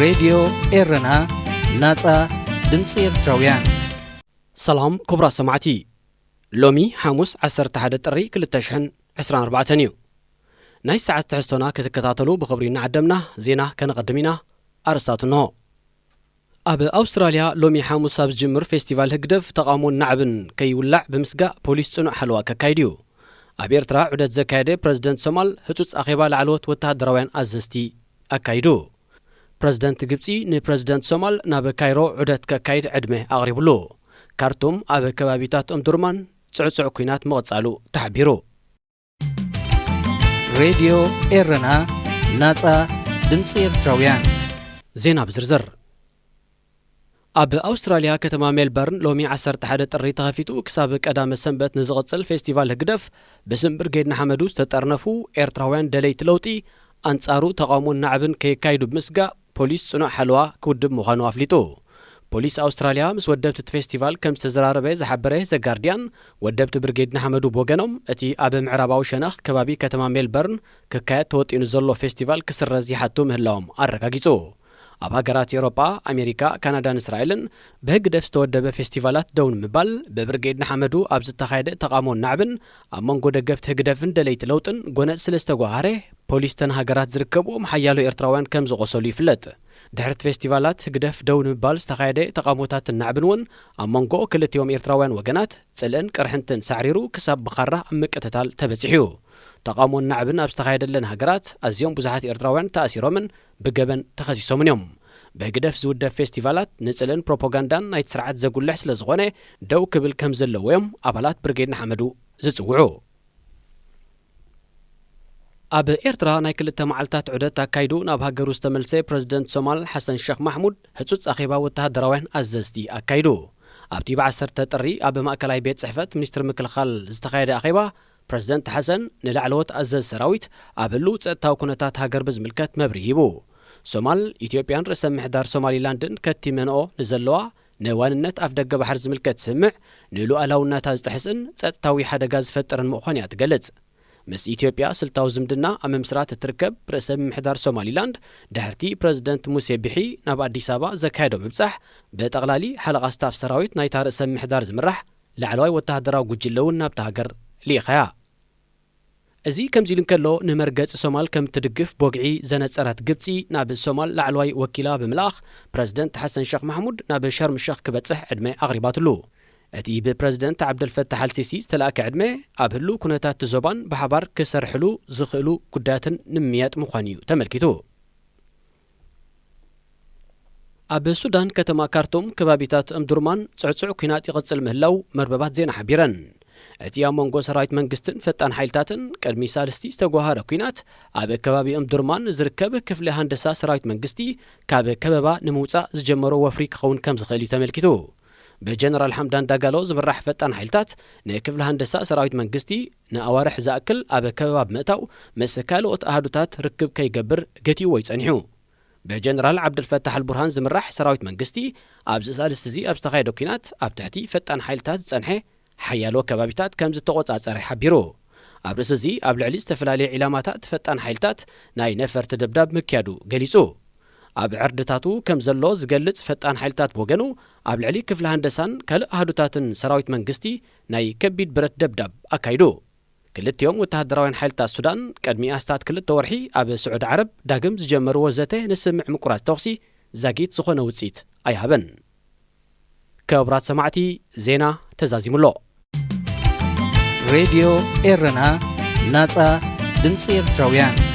ሬድዮ ኤረና፣ ናጻ ድምጺ ኤርትራውያን። ሰላም ክቡራት ሰማዕቲ፣ ሎሚ ሓሙስ ዓሰርተ ሓደ ጥሪ ክልተ ሽሕን ዕስራን ኣርባዕተን እዩ። ናይ ሰዓት ትሕዝቶና ክትከታተሉ ብኽብሪ እናዓደምና፣ ዜና ከነቐድም ኢና። ኣርእስታቱ እንሆ። ኣብ ኣውስትራልያ ሎሚ ሓሙስ ኣብ ዝጅምር ፌስቲቫል ህግደፍ ተቓውሞን ናዕብን ከይውላዕ ብምስጋእ ፖሊስ ጽኑዕ ሓለዋ ከካይድ እዩ። ኣብ ኤርትራ ዑደት ዘካየደ ፕረዚደንት ሶማል ህጹጽ ኣኼባ ላዕለዎት ወተሃደራውያን ኣዘዝቲ ኣካይዱ። ፕረዚደንት ግብጺ ንፕረዚደንት ሶማል ናብ ካይሮ ዑደት ከካይድ ዕድመ ኣቕሪቡሉ። ካርቱም ኣብ ከባቢታት ኦምዱርማን ጽዕጹዕ ኲናት ምቕጻሉ ተሓቢሩ። ሬድዮ ኤረና፣ ናጻ ድምጺ ኤርትራውያን። ዜና ብዝርዝር። ኣብ ኣውስትራልያ ከተማ ሜልበርን ሎሚ ዓሰርተ ሓደ ጥሪ ተኸፊቱ ክሳብ ቀዳመ ሰንበት ንዝቕጽል ፌስቲቫል ህግደፍ ብስም ብርጌድ ንሓመዱ ዝተጠርነፉ ኤርትራውያን ደለይቲ ለውጢ ኣንጻሩ ተቓውሞን ናዕብን ከየካይዱ ብምስጋእ ፖሊስ ጽኑዕ ሓለዋ ክውድብ ምዃኑ ኣፍሊጡ። ፖሊስ ኣውስትራልያ ምስ ወደብቲ እቲ ፌስቲቫል ከም ዝተዘራረበ ዝሓበረ ዘጋርድያን፣ ወደብቲ ብርጌድ ንሓመዱ ብወገኖም እቲ ኣብ ምዕራባዊ ሸነኽ ከባቢ ከተማ ሜልበርን ክካየድ ተወጢኑ ዘሎ ፌስቲቫል ክስረዝ ይሓቱ ምህላዎም ኣረጋጊጹ። ኣብ ሃገራት ኤውሮጳ፣ ኣሜሪካ፣ ካናዳን እስራኤልን ብህግደፍ ዝተወደበ ፌስቲቫላት ደው ንምባል ብብርጌድ ንሓመዱ ኣብ ዝተኻየደ ተቓውሞን ናዕብን ኣብ መንጎ ደገፍቲ ህግደፍን ደለይቲ ለውጥን ጎነጽ ስለ ዝተጓሃረ ፖሊስ ተን ሃገራት ዝርከብዎም ሓያሎ ኤርትራውያን ከም ዝቖሰሉ ይፍለጥ። ድሕሪ እቲ ፌስቲቫላት ህግደፍ ደው ንምባል ዝተኻየደ ተቓውሞታትን ናዕብን እውን ኣብ መንጎ ክልቲኦም ኤርትራውያን ወገናት ጽልእን ቅርሕንትን ሳዕሪሩ ክሳብ ብኻራ ኣብ ምቅትታል ተበጺሑ። ተቓውሞን ናዕብን ኣብ ዝተኻየደለን ሃገራት ኣዝዮም ብዙሓት ኤርትራውያን ተኣሲሮምን ብገበን ተኸሲሶምን እዮም። ብህግደፍ ዝውደብ ፌስቲቫላት ንጽልእን ፕሮፓጋንዳን ናይቲ ስርዓት ዘጉልሕ ስለ ዝኾነ ደው ክብል ከም ዘለዎ እዮም ኣባላት ብርጌድ ንሓመዱ ዝጽውዑ። ኣብ ኤርትራ ናይ ክልተ መዓልታት ዑደት ኣካይዱ ናብ ሃገሩ ዝተመልሰ ፕረዚደንት ሶማል ሓሰን ሸኽ ማሕሙድ ህጹጽ ኣኼባ ወተሃደራውያን ኣዘዝቲ ኣካይዱ። ኣብቲ ብዓሰርተ ጥሪ ኣብ ማእከላይ ቤት ጽሕፈት ሚኒስትሪ ምክልኻል ዝተኻየደ ኣኼባ ፕረዚደንት ሓሰን ንላዕለዎት ኣዘዝ ሰራዊት ኣብ ህሉው ጸጥታዊ ኩነታት ሃገር ብዝምልከት መብርሂ ሂቡ። ሶማል፣ ኢትዮጵያን ርእሰ ምሕዳር ሶማሊላንድን ከቲመንኦ ንዘለዋ ንዋንነት ኣፍደገ ባሕሪ ዝምልከት ስምምዕ ንሉኣላውነታ ዝጥሕስን ጸጥታዊ ሓደጋ ዝፈጥርን ምዃኑ እያ ትገልጽ። ምስ ኢትዮጵያ ስልታዊ ዝምድና ኣብ ምምስራት እትርከብ ርእሰ ምምሕዳር ሶማሊላንድ፣ ድሕርቲ ፕረዚደንት ሙሴ ቢሒ ናብ ኣዲስ ኣበባ ዘካየዶ ምብጻሕ፣ ብጠቕላሊ ሓለቓ ስታፍ ሰራዊት ናይታ ርእሰ ምምሕዳር ዝምራሕ ላዕለዋይ ወተሃደራዊ ጉጅለ እውን ናብታ ሃገር ልኢኻያ። እዚ ከምዚ ኢሉ እንከሎ፣ ንመርገጺ ሶማል ከም ትድግፍ ቦግዒ ዘነጸረት ግብጺ፣ ናብ ሶማል ላዕለዋይ ወኪላ ብምልኣኽ፣ ፕረዚደንት ሓሰን ሸኽ ማሕሙድ ናብ ሸርም ሸኽ ክበጽሕ ዕድመ ኣቕሪባትሉ። እቲ ብፕረዚደንት ዓብደልፈታሕ ኣልሲሲ ዝተላእከ ዕድመ፣ ኣብ ህሉው ኩነታት እቲ ዞባን ብሓባር ክሰርሕሉ ዝኽእሉ ጉዳያትን ንምምያጥ ምዃኑ እዩ ተመልኪቱ። ኣብ ሱዳን ከተማ ካርቱም ከባቢታት እምዱርማን ጽዕጹዕ ኲናት ይቕጽል ምህላው መርበባት ዜና ሓቢረን። እቲ ኣብ መንጎ ሰራዊት መንግስትን ፈጣን ሓይልታትን ቅድሚ ሳልስቲ ዝተጓሃረ ኲናት፣ ኣብ ከባቢ እምዱርማን ዝርከብ ክፍሊ ሃንደሳ ሰራዊት መንግስቲ ካብ ከበባ ንምውጻእ ዝጀመሮ ወፍሪ ክኸውን ከም ዝኽእል እዩ ተመልኪቱ። ብጀነራል ሓምዳን ዳጋሎ ዝምራሕ ፈጣን ሓይልታት ንክፍሊ ሃንደሳ ሰራዊት መንግስቲ ንኣዋርሕ ዝኣክል ኣብ ከበባ ብምእታው፣ ምስ ካልኦት ኣሃዱታት ርክብ ከይገብር ገቲእዎ እዩ ጸኒሑ። ብጀነራል ዓብደልፈታሕ ኣልቡርሃን ዝምራሕ ሰራዊት መንግስቲ፣ ኣብዚ ሳልስቲ እዚ ኣብ ዝተኻየደ ኲናት ኣብ ትሕቲ ፈጣን ሓይልታት ዝጸንሐ ሓያሎ ከባቢታት ከም ዝተቖጻጸረ ሓቢሩ። ኣብ ርእሲ እዚ፣ ኣብ ልዕሊ ዝተፈላለዩ ዒላማታት ፈጣን ሓይልታት ናይ ነፈርቲ ደብዳብ ምክያዱ ገሊጹ። ኣብ ዕርድታቱ ከም ዘሎ ዝገልጽ ፈጣን ሓይልታት ብወገኑ፣ ኣብ ልዕሊ ክፍሊ ሃንደሳን ካልእ ኣሃዱታትን ሰራዊት መንግስቲ ናይ ከቢድ ብረት ደብዳብ ኣካይዱ። ክልቲኦም ወተሃደራውያን ሓይልታት ሱዳን፣ ቅድሚ ኣስታት ክልተ ወርሒ ኣብ ስዑዲ ዓረብ ዳግም ዝጀመርዎ ዘተ ንስምምዕ ምቁራጽ ተኹሲ ዛጊት ዝኾነ ውጽኢት ኣይሃበን። ክቡራት ሰማዕቲ፣ ዜና ተዛዚሙ ኣሎ። ሬድዮ ኤረና፣ ናጻ ድምጺ ኤርትራውያን።